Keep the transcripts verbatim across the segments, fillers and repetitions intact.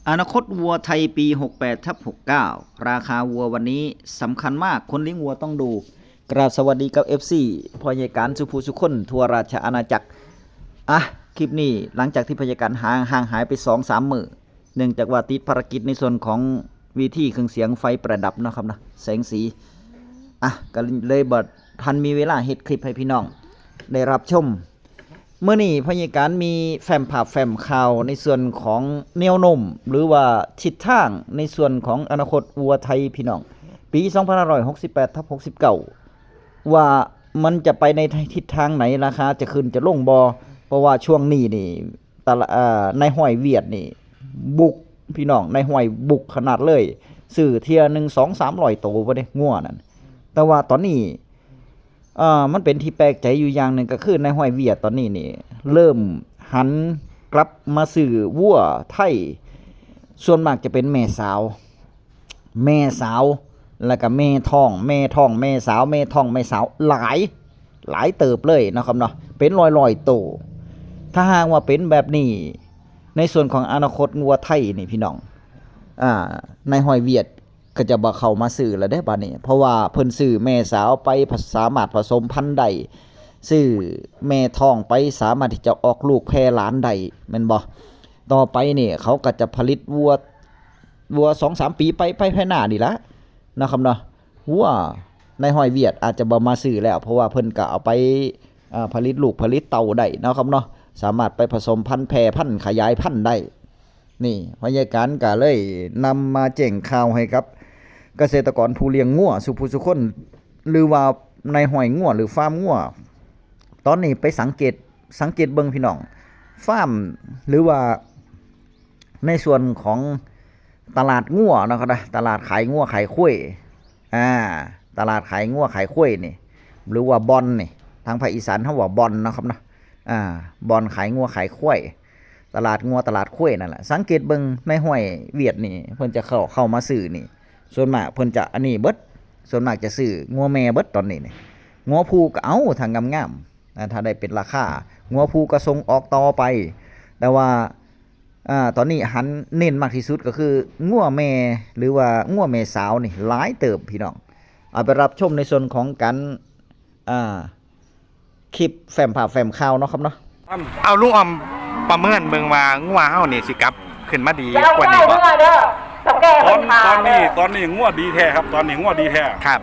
อนาคตวัวไทยปี หกแปดทับหกเก้า ราคาวัววันนี้สำคัญมาก คนเลี้ยงวัวต้องดู กราบสวัสดีกับ เอฟซี พ่อใหญ่การสุภูสุคนทั่วราชอาณาจักร อ่ะ คลิปนี้หลังจากที่พ่อใหญ่การห่างห่างหายไปสองสามมื้อ เนื่องจากว่าติดภารกิจในส่วนของเวทีเครื่องเสียงไฟประดับเนาะครับเนาะ แสงสี อ่ะ ก็เลยบ่ทันมีเวลาเฮ็ดคลิปให้พี่น้องได้รับชม มื้อนี้พ่อใหญ่การมีแฟ้มภาพแฟ้มข่าวในส่วนของแนวโน้ม หรือว่าทิศทางในส่วนของอนาคตวัวไทยพี่น้อง ปี สองพันห้าร้อยหกสิบแปดทับหกสิบเก้า ว่ามันจะไปในทิศทางไหน ราคาจะขึ้นจะลงบ่ เพราะว่าช่วงนี้นี่ ตลาด เอ่อ นายห้อยเวียดนี่ บุก พี่น้อง นายห้อยบุกขนาดเลย ซื้อเทื่อหนึ่ง สอง สามร้อย โตบ่เด้ งัวนั่น แต่ว่าตอนนี้ เอ่อ มันเป็นที่แปลกใจอยู่อย่างหนึ่งก็คือนายห้อยเวียดตอนนี้นี่ เริ่มหันกลับมาซื้อวัวไทย ส่วนมากจะเป็นแม่สาว แม่สาว แล้วก็แม่ท้อง แม่ท้อง แม่สาว แม่ท้อง แม่สาว หลาย หลายเติบเลยนะครับเนาะ เป็นร้อยๆ โต ถ้าหากว่าเป็นแบบนี้ ในส่วนของอนาคตงัวไทยนี่พี่น้อง อ่า นายห้อยเวียดก็จะบ่เข้ามาซื้อแล้วเด้บัดนี้ เพราะว่าเพิ่นซื้อแม่สาวไป สามารถผสมพันธุ์ได้ ซื้อแม่ท้องไป สามารถที่จะออกลูกแพร่หลานได้ แม่นบ่ ต่อไปนี่เขาก็จะผลิตวัว วัวสองสามปีไป ไปภายหน้านี่ละนะครับเนาะ วัวนายห้อยเวียดอาจจะบ่มาซื้อแล้ว เพราะว่าเพิ่นก็เอาไป อ่า ผลิตลูกผลิตเต้าได้เนาะครับเนาะ สามารถไปผสมพันธุ์แพร่พันธุ์ขยายพันธุ์ได้ นี่พ่อใหญ่การก็เลยนำมาแจ้งข่าวให้กับเกษตรกรผู้เลี้ยงงัวสุผู้สุคน หรือว่านายห้อยงัวหรือฟาร์มงัว ตอนนี้ไปสังเกต สังเกตเบิ่งพี่น้อง ฟาร์ม หรือว่าในส่วนของตลาดงัวเนาะครับนะ ตลาดขายงัวขายควาย อ่า ตลาดขายงัวขายควายนี่ หรือว่าบ่อนนี่ ทางภาคอีสานเขาว่าบ่อนเนาะครับเนาะ อ่า บ่อนขายงัวขายควาย ตลาดงัวตลาดควายนั่นแหละ สังเกตเบิ่งนายห้อยเวียดนี่ เพิ่นจะเข้า เข้ามาซื้อนี่ ส่วนมากเพิ่นจะอันนี้เบิด ส่วนมากจะซื้องัวแม่เบิดตอนนี้นี่ งัวผู้ก็เอาถ้างามๆ นะ ถ้าได้เป็นราคา งัวผู้ก็ส่งออกต่อไป แต่ว่า อ่า ตอนนี้หันเน้นมากที่สุดก็คืองัวแม่ หรือว่างัวแม่สาวนี่หลายเติบพี่น้อง เอาไปรับชมในส่วนของการ อ่า คลิปแฟ้มภาพแฟ้มข่าวเนาะครับเนาะ เอาลุงออมประเมินเบิ่งว่างัวเฮานี่สิกลับขึ้นมาดีกว่านี้บ่ ตอน ตอนนี้ ตอนนี้งัวดีแท้ครับ ตอนนี้งัวดีแท้ ครับ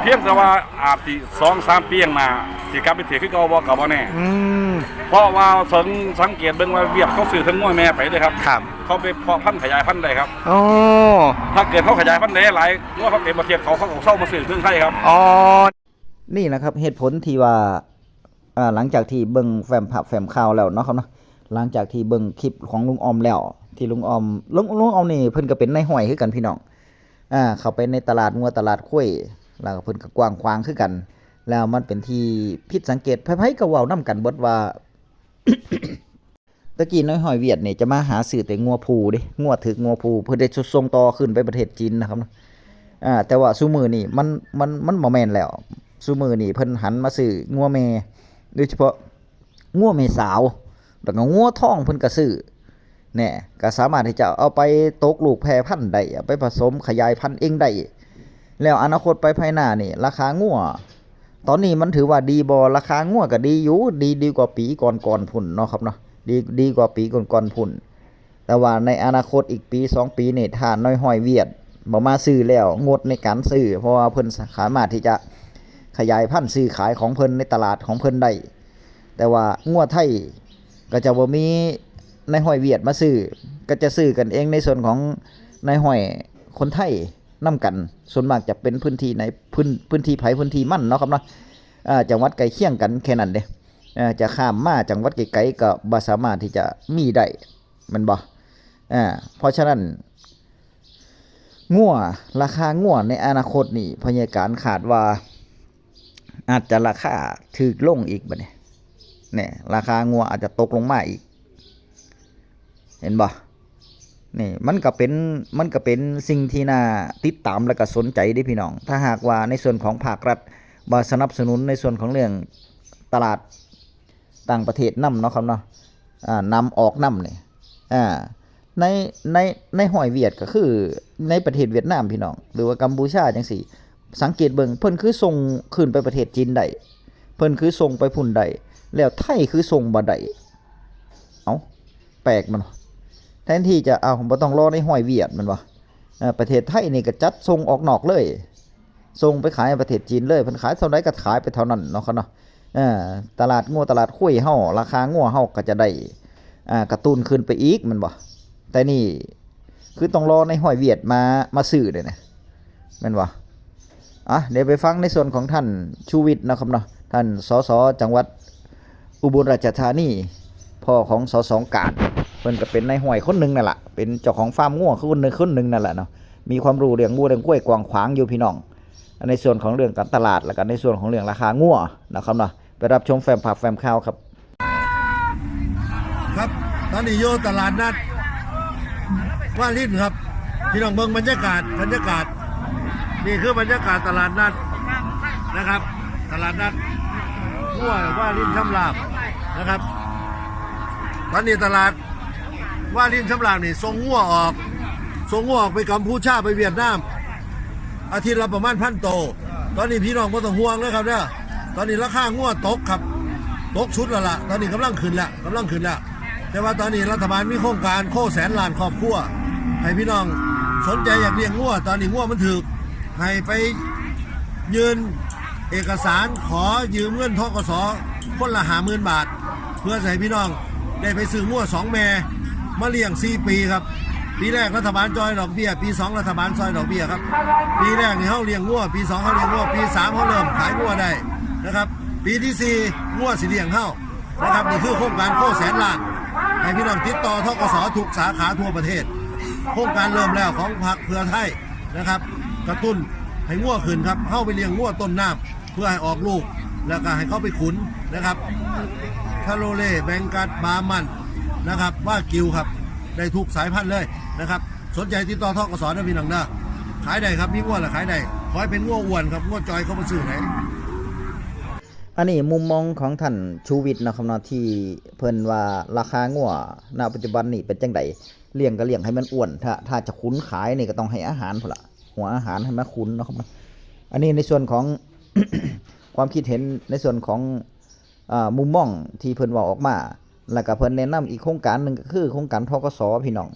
เพียงแต่ว่าอาจสิสองสามปีข้างหน้า สิกลับไปถือคือเก่าบ่ก็บ่แน่ อืม เพราะว่าสัง สังเกตเบิ่งว่าเวียดเขาซื้อทั้งงัวแม่ไปเลยครับ ครับ เขาไปเพาะพันธุ์ขยายพันธุ์ได้ครับ โอ้ ถ้าเกิดเขาขยายพันธุ์ได้หลาย งัวเขาเต็มประเทศเขา เขาก็เซามาซื้อเมืองไทยครับ อ๋อ นี่นะครับ เหตุผลที่ว่า อ่า หลังจากที่เบิ่งแฟ้มภาพแฟ้มข่าวแล้วเนาะครับเนาะ หลังจากที่เบิ่งคลิปของลุงออมแล้ว ที่ลุงออม ลุง ลุงออมนี่เพิ่นก็เป็นนายห้อยคือกันพี่น้อง อ่า เข้าไปในตลาดงัวตลาดควาย แล้วก็เพิ่นก็กว้างขวางคือกัน แล้วมันเป็นที่ผิดสังเกต ไผๆก็เว้านำกันเบิดว่า ตะกี้นายห้อยเวียดนี่จะมาหาซื้อแต่งัวผู้เด้ งัวเถิกงัวผู้ เพิ่นได้ส่งต่อขึ้นไปประเทศจีนนะครับเนาะ อ่า แต่ว่าซุมื้อนี้มัน มัน มันบ่แม่นแล้ว ซุมื้อนี้เพิ่นหันมาซื้องัวแม่ โดยเฉพาะงัวแม่สาว แล้วก็งัวท้องเพิ่นก็ซื้อ แน่ ก็สามารถที่จะเอาไปตกลูกแพร่พันธุ์ได้ เอาไปผสมขยายพันธุ์เองได้ แล้วอนาคตไปภายหน้านี่ ราคางัว ตอนนี้มันถือว่าดีบ่ ราคางัวก็ดีอยู่ ดี ดีกว่าปีก่อนๆพุ้นเนาะครับเนาะ ดี ดีกว่าปีก่อนๆพุ้น แต่ว่าในอนาคตอีกปีสองปีนี่ ถ้านายห้อยเวียดบ่มาซื้อแล้ว งดในการซื้อ เพราะว่าเพิ่นสามารถที่จะขยายพันธุ์ซื้อขายของเพิ่นในตลาดของเพิ่นได้ แต่ว่างัวไทยก็จะบ่มีนายห้อยเวียดมาซื้อ ก็จะซื้อกันเองในส่วนของนายห้อยคนไทยนำกัน ส่วนมากจะเป็นพื้นที่ใน พื้น พื้นที่ไผพื้นที่มันเนาะครับเนาะ อ่า จังหวัดใกล้เคียงกันแค่นั้นเด้ อ่า จะข้ามมาจังหวัดไกลๆก็บ่สามารถที่จะมีได้ แม่นบ่ อ่า เพราะฉะนั้น งัว ราคางัวในอนาคตนี่ พ่อใหญ่การคาดว่า อาจจะราคาถูกลงอีกบัดนี้ เนี่ย ราคางัวอาจจะตกลงมาอีก เห็นบ่ นี่ มันก็เป็น มันก็เป็นสิ่งที่น่าติดตามและก็สนใจเด้พี่น้อง ถ้าหากว่าในส่วนของภาครัฐบ่สนับสนุนในส่วนของเรื่องตลาดต่างประเทศนำเนาะครับเนาะ อ่า นำออกนำนี่ อ่า ในในในห้อยเวียดก็คือในประเทศเวียดนามพี่น้อง หรือว่ากัมพูชาจังซี้ สังเกตเบิ่ง เพิ่นคือส่งขึ้นไปประเทศจีนได้ เพิ่นคือส่งไปพุ่นได้ แล้วไทยคือส่งบ่ได้ เอ้า แปลกมันวะ แทนที่จะ เอ้า บ่ต้องรอในห้อยเวียดมันวะ เอ่อ ประเทศไทยนี่ก็จัดส่งออกนอกเลย ส่งไปขายประเทศจีนเลย เพิ่นขายเท่าใดก็ขายไปเท่านั้นเนาะครับเนาะ เอ่อ ตลาดงัวตลาดควายเฮา ราคางัวเฮาก็จะได้ อ่า กระตุ้นขึ้นไปอีกแม่นบ่ แต่นี่คือต้องรอในห้อยเวียดมา มาซื้อเลยนะ แม่นบ่ อ่ะ เดี๋ยวไปฟังในส่วนของท่านชูวิทย์นะครับเนาะ ท่าน สส จังหวัดอุบลราชธานี พ่อของ สส กาด เพิ่นก็เป็นนายห้อยคนหนึ่งนั่นล่ะ เป็นเจ้าของฟาร์มงัวคนหนึ่ง คนหนึ่งนั่นแหละเนาะ มีความรู้เรื่องงัวเรื่องควายกว้างขวางอยู่พี่น้อง ในส่วนของเรื่องการตลาด แล้วก็ในส่วนของเรื่องราคางัวนะครับเนาะ ไปรับชมแฟ้มภาพแฟ้มข่าวครับ ครับ ตอนนี้อยู่ตลาดนัดวารินครับ พี่น้องเบิ่งบรรยากาศ บรรยากาศ นี่คือบรรยากาศตลาดนัดนะครับ ตลาดนัดงัววารินชำราบนะครับ ตอนนี้ตลาดวารินชำราบนี่ส่งงัวออก ส่งงัวออกไปกัมพูชา ไปเวียดนาม อาทิตย์ละประมาณพันโต ตอนนี้พี่น้องบ่ต้องห่วงเลยครับเด้อ ตอนนี้ราคางัวตกครับ ตกสุดแล้วล่ะ ตอนนี้กำลังขึ้นแล้ว กำลังขึ้นแล้ว แต่ว่าตอนนี้รัฐบาลมีโครงการโคแสนล้านครอบครัว ให้พี่น้องสนใจอยากเลี้ยงงัว ตอนนี้งัวมันถูก ให้ไปยื่นเอกสารขอยืมเงิน ธ.ก.ส. คนละห้าหมื่นบาท เพื่อให้พี่น้องได้ไปซื้องัวสองแม่ มาเลี้ยงสี่ปีครับ ปีแรกรัฐบาลซอยดอกเบี้ย ปีสองรัฐบาลซอยดอกเบี้ยครับ ปีแรกนี่เฮาเลี้ยงงัว ปีสองเฮาเลี้ยงงัว ปีสามเฮาเริ่มขายงัวได้นะครับ ปีที่สี่งัวสิเลี้ยงเฮานะครับ นี่คือโครงการโคแสนล้าน ให้พี่น้องติดต่อ ธ.ก.ส. ทุกสาขาทั่วประเทศ โครงการเริ่มแล้วของพรรคเพื่อไทยนะครับ กระตุ้นให้งัวขึ้นครับ เฮาไปเลี้ยงงัวต้นน้ำ เพื่อให้ออกลูก แล้วก็ให้เขาไปขุนนะครับ ชาโลเล่ แบงกัส บาร์มันนะครับ วากิวครับ ได้ทุกสายพันธุ์เลยนะครับ สนใจติดต่อ ธ.ก.ส. นะพี่น้องนะ ขายได้ครับ มีงัวละขายได้ ขอให้เป็นงัวอ้วนครับ งัวจอยเขาบ่ซื้อไหน อันนี้มุมมองของท่านชูวิทย์นะครับเนาะ ที่เพิ่นว่าราคางัวณปัจจุบันนี้เป็นจังใด เลี้ยงก็เลี้ยงให้มันอ้วน ถ้า ถ้าจะขุนขายนี่ก็ต้องให้อาหารพุ้นละ หัวอาหารให้มาขุนเนาะครับเนาะ อันนี้ในส่วนของ ความคิดเห็นในส่วนของ อ่า มุมมองที่เพิ่นเว้าออกมา แล้วก็เพิ่นแนะนำอีกโครงการหนึ่งก็คือโครงการ ธ.ก.ส. พี่น้อง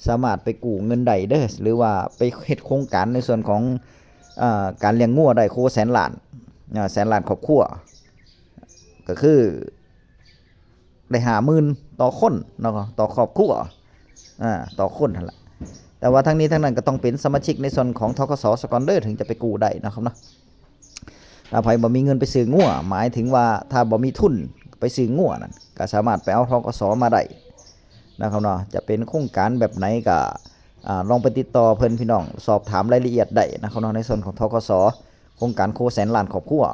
สามารถไปกู้เงินได้เด้อ หรือว่าไปเฮ็ดโครงการในส่วนของ อ่า การเลี้ยงงัวได้ โคแสนล้าน อ่า แสนล้านครอบครัว ก็คือ ได้ห้าหมื่นต่อคนเนาะ ต่อครอบครัว อ่า ต่อคนนั่นแหละ แต่ว่าทั้งนี้ทั้งนั้นก็ต้องเป็นสมาชิกในส่วนของ ธ.ก.ส. ซะก่อนเด้อ ถึงจะไปกู้ได้นะครับเนาะ ถ้าไผบ่มีเงินไปซื้องัว หมายถึงว่าถ้าบ่มีทุนไปซื้องัวนั่น ก็สามารถไปเอา ธ.ก.ส. มาได้นะครับเนาะ จะเป็นโครงการแบบไหนก็ อ่า ลองไปติดต่อเพิ่นพี่น้อง สอบถามรายละเอียดได้นะครับเนาะ ในส่วนของ ธ.ก.ส. โครงการโคแสนล้านครอบครัว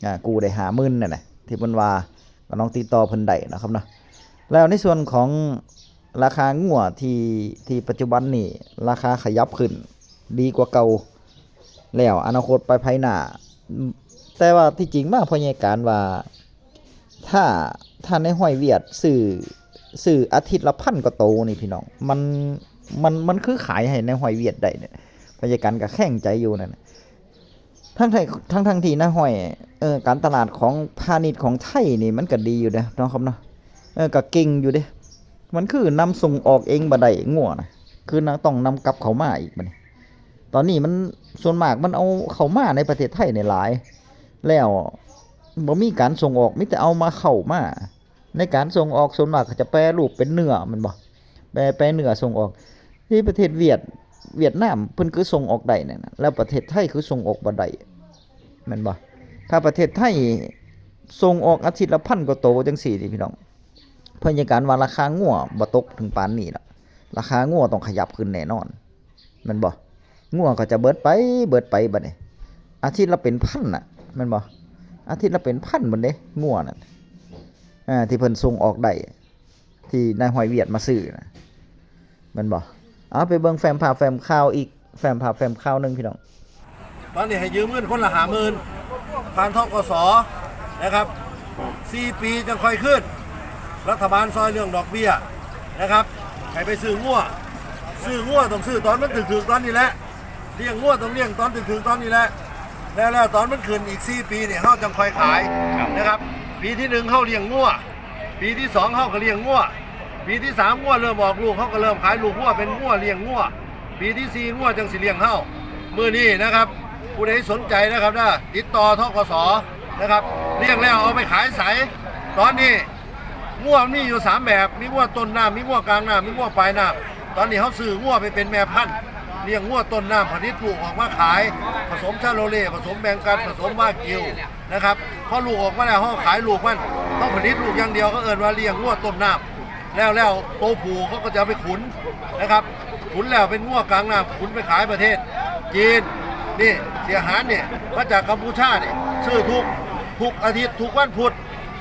อ่า กู้ได้ห้าหมื่นนั่นแหละ ที่เพิ่นว่า ก็ลองติดต่อเพิ่นได้นะครับเนาะ แล้วในส่วนของราคางัวที่ ที่ปัจจุบันนี่ราคาขยับขึ้นดีกว่าเก่า แล้วอนาคตไปภายหน้า แต่ว่าที่จริงมาพ่อใหญ่การว่า ถ้า ถ้านายห้อยเวียดซื้อ ซื้ออาทิตย์ละพันกว่าโตนี่พี่น้อง มัน มัน มันคือขายให้นายห้อยเวียดได้เนี่ย พ่อใหญ่การก็แข้งใจอยู่นั่นน่ะ ทั้งไทย ทั้ง ทั้งที่นายห้อย เออ การตลาดของพาณิชย์ของไทยนี่มันก็ดีอยู่เด้เนาะครับเนาะ เออ ก็เก่งอยู่เด้ มันคือนำส่งออกเองบ่ได้งัวนะ คือนำ ต้องนำกลับเข้ามาอีกบัดนี้ ตอนนี้มันส่วนมากมันเอาเข้ามาในประเทศไทยนี่หลาย แล้วบ่มีการส่งออก มีแต่เอามาเข้ามา ในการส่งออกส่วนมากก็จะแปรรูปเป็นเนื้อแม่นบ่ แปร แปรเนื้อส่งออก ที่ประเทศเวียด เวียดนามเพิ่นคือส่งออกได้นั่นน่ะ แล้วประเทศไทยคือส่งออกบ่ได้แม่นบ่ ถ้าประเทศไทยส่งออกอาทิตย์ละพันกว่าโตจังซี่นี่พี่น้อง พ่อใหญ่การว่าราคางัวบ่ตกถึงปานนี้ล่ะ ราคางัวต้องขยับขึ้นแน่นอน แม่นบ่ งัวก็จะเบิดไป เบิดไปบัดนี้ อาทิตย์ละเป็นพันน่ะ แม่นบ่ อาทิตย์ละเป็นพันบัดเด้ งัวนั่น อ่า ที่เพิ่นส่งออกได้ ที่นายห้อยเวียดมาซื้อน่ะ แม่นบ่ เอาไปเบิ่งแฟ้มภาพแฟ้มข่าวอีก แฟ้มภาพแฟ้มข่าวหนึ่งพี่น้อง ตอนนี้ให้ยืมเงินคนละห้าหมื่น ผ่าน ธ.ก.ส. นะครับ สี่ปีจังค่อยคืน รัฐบาลซอยเรื่องดอกเบี้ยนะครับ ให้ไปซื้องัว ซื้องัวต้องซื้อตอนมันถืกๆตอนนี้แหละ เลี้ยงงัวต้องเลี้ยงตอนถืกๆตอนนี้แหละ แล้วแล้วตอนมันขึ้นอีกสี่ปีเนี่ยเฮาจังค่อยขาย ครับ นะครับ ปีที่หนึ่งเฮาเลี้ยงงัว ปีที่สองเฮาก็เลี้ยงงัว ปีที่สามงัวเริ่มออกลูกเฮาก็เริ่มขายลูกงัวเป็นงัวเลี้ยงงัว ปีที่สี่งัวจังสิเลี้ยงเฮามื้อนี้นะครับ ผู้ใดสนใจนะครับนะติดต่อ ทกส นะครับ เลี้ยงแล้วเอาไปขายใสตอนนี้ งัวมีอยู่สามแบบ มีงัวต้นน้ำ มีงัวกลางน้ำ มีงัวปลายน้ำ ตอนนี้เขาซื้องัวไปเป็นแม่พันธุ์ เลี้ยงงัวต้นน้ำ ผลิตลูกออกมาขาย ผสมชาโลเล่ ผสมแบงกัล ผสมวากิวนะครับ พอลูกออกมาแล้วเขาขายลูกมัน ต้องผลิตลูกอย่างเดียว ก็เอิ้นว่าเลี้ยงงัวต้นน้ำ แล้วแล้วโตผู้เขาก็จะเอาไปขุนนะครับ ขุนแล้วเป็นงัวกลางน้ำ ขุนไปขายประเทศจีน นี่เสียหารเนี่ย มาจากกัมพูชาเนี่ย ซื้อทุก ทุกอาทิตย์ ทุกวันพุธ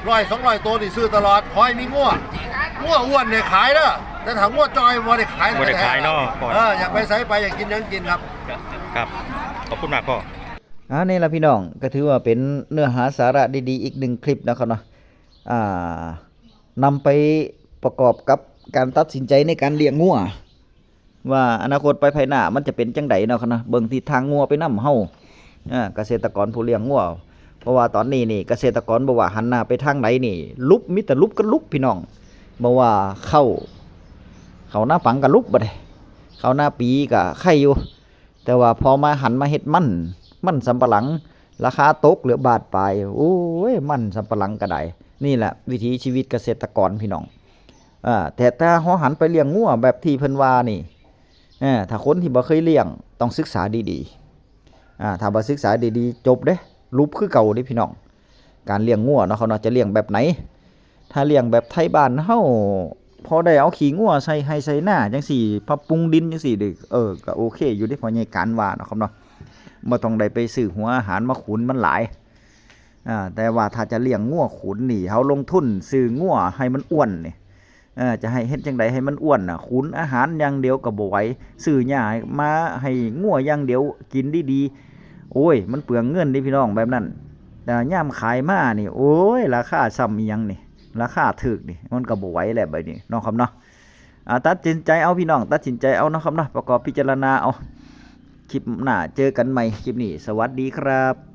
ร้อยสองร้อยตัวนี่ซื้อตลอด ขอให้มีงัว งัวอ้วนเนี่ยขายเด้อ แต่ถ้างัวจอยบ่ได้ขาย บ่ได้ขายเนาะพ่อ เออ อยากไปไสไป อยากกินหยังกินครับ ครับ ขอบคุณมากพ่อ อ่า นี่ละพี่น้อง ก็ถือว่าเป็นเนื้อหาสาระดีๆ อีกหนึ่งคลิปนะครับเนาะ อ่า นำไปประกอบกับการตัดสินใจในการเลี้ยงงัว ว่าอนาคตไปภายหน้ามันจะเป็นจังใดเนาะครับเนาะ เบิ่งทิศทางงัวไปนำเฮา อ่า เกษตรกรผู้เลี้ยงงัว เพราะว่าตอนนี้นี่เกษตรกรบ่ว่าหันหน้าไปทางใดนี่ ลุบ มีแต่ลุบกับลุบพี่น้อง บ่ว่าเข้า เข้านาปังกับลุบบัดนี้ เข้านาปีก็ไข่อยู่ แต่ว่าพอมาหันมาเฮ็ดมัน มันสำปะหลัง ราคาตกเหลือบาทปลาย โอ้ย มันสำปะหลังก็ได้ นี่แหละวิถีชีวิตเกษตรกรพี่น้อง อ่า แต่ถ้าเฮาหันไปเลี้ยงงัวแบบที่เพิ่นว่านี่ อ่า ถ้าคนที่บ่เคยเลี้ยงต้องศึกษาดีๆ อ่า ถ้าบ่ศึกษาดีๆ จบเด้ ลุบคือเก่าเด้พี่น้อง การเลี้ยงงัวเนาะครับเนาะ จะเลี้ยงแบบไหน ถ้าเลี้ยงแบบไทบ้านเฮา พอได้เอาขี้งัวใส่ไฮ่ใส่นาจังซี่ ปรับปรุงดินจังซี่เด้ เออ ก็โอเคอยู่เด้ พ่อใหญ่การว่าเนาะครับเนาะ บ่ต้องได้ไปซื้อหัวอาหารมาขุนมันหลาย อ่า แต่ว่าถ้าจะเลี้ยงงัวขุนนี่ เฮาลงทุนซื้องัวให้มันอ้วนนี่ เออ จะให้เฮ็ดจังใดให้มันอ้วนน่ะ ขุนอาหารอย่างเดียวก็บ่ไหว ซื้อหญ้ามาให้งัวอย่างเดียวกินดีๆ โอ้ย มันเปลืองเงินเด้พี่น้องแบบนั้น แต่ยามขายมานี่ โอ้ย ราคาส่ำอีหยังนี่ ราคาถูกนี่ มันก็บ่ไหวแล้วบัดนี้เนาะครับเนาะ อ่า ตัดสินใจเอาพี่น้อง ตัดสินใจเอาเนาะครับเนาะ ประกอบพิจารณาเอา คลิปหน้าเจอกันใหม่ คลิปนี้ สวัสดีครับ